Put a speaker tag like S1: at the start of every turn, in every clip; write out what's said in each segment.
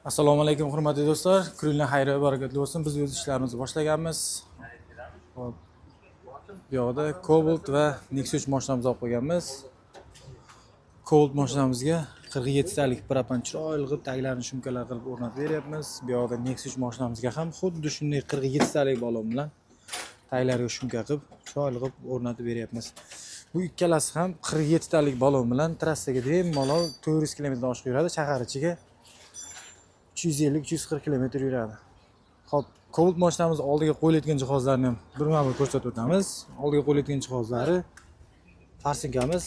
S1: Assalomu alaykum, hurmatli do'stlar. Kuninglar xayr va barakatli bo'lsin. Biz o'z ishlarimizni boshlaganmiz. Hop. Bu yoqda Cobalt va Nexia 3 mashinamizni olib qo'yganmiz. Cobalt mashinamizga 47 talik propan chiroyli qilib taglarini shumkalar qilib o'rnatib beryapmiz. Bu yoqda Nexia 3 mashinamizga ham xuddi shunday 47 talik balon bilan taglariga shumka qilib, chiroyli qilib o'rnatib beryapmiz. Bu ikkalasi ham 47 talik balon bilan trassaga bemalol 400 kilometrdan oshiq yuradi, shahar ichiga 350-340 kilometr yuradi. Xo'p, Cobalt mashinamiz oldiga qo'yilayotgan jihozlarni ham birma-bir ko'rsatib o'tamiz. Oldiga qo'yilayotgan jihozlari: форсунка miz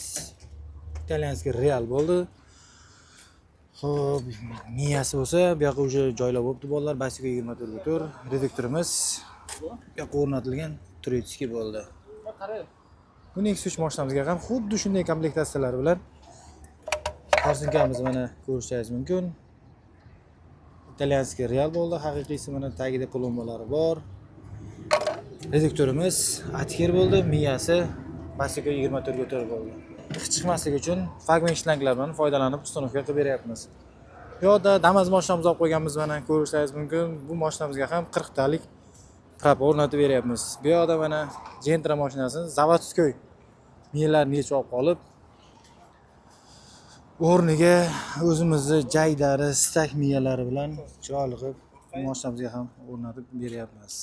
S1: итальянский Real bo'ldi. Xo'p, miyasi bo'lsa, bu yoqqa уже joylab bo'libdi bolalar, Basico 24 ga 4, reduktorimiz bu yoqqa o'rnatilgan, турецкий bo'ldi. Bu Nexia 3 mashinamizga ham xuddi shunday komplektatsiyalar bilan форсунка miz, mana, ko'rishingiz mumkin. Итальянский Real bo'ldi, haqiqiysi, mana, tagida plombalari bor. Reduktorimiz Atker bo'ldi, miyasi Basico 24 ga 4 bo'ldi. Ix chiqmasligi uchun флагман shlanglar bilan foydalanib установка qilib beryapmiz. Bu yoqda Damas mashinamizni olib qo'yganmiz, mana, ko'rishingiz mumkin. Bu mashinamizga ham 40 talik propa o'rnatib beryapmiz. Bu yoqda, mana, Gentra mashinasini заводской miyalarini yechib olib qolib, o'rniga o'zimizni jaydari stak miyalari bilan chiroyli qilib mashinamizga ham o'rnatib beryapmiz.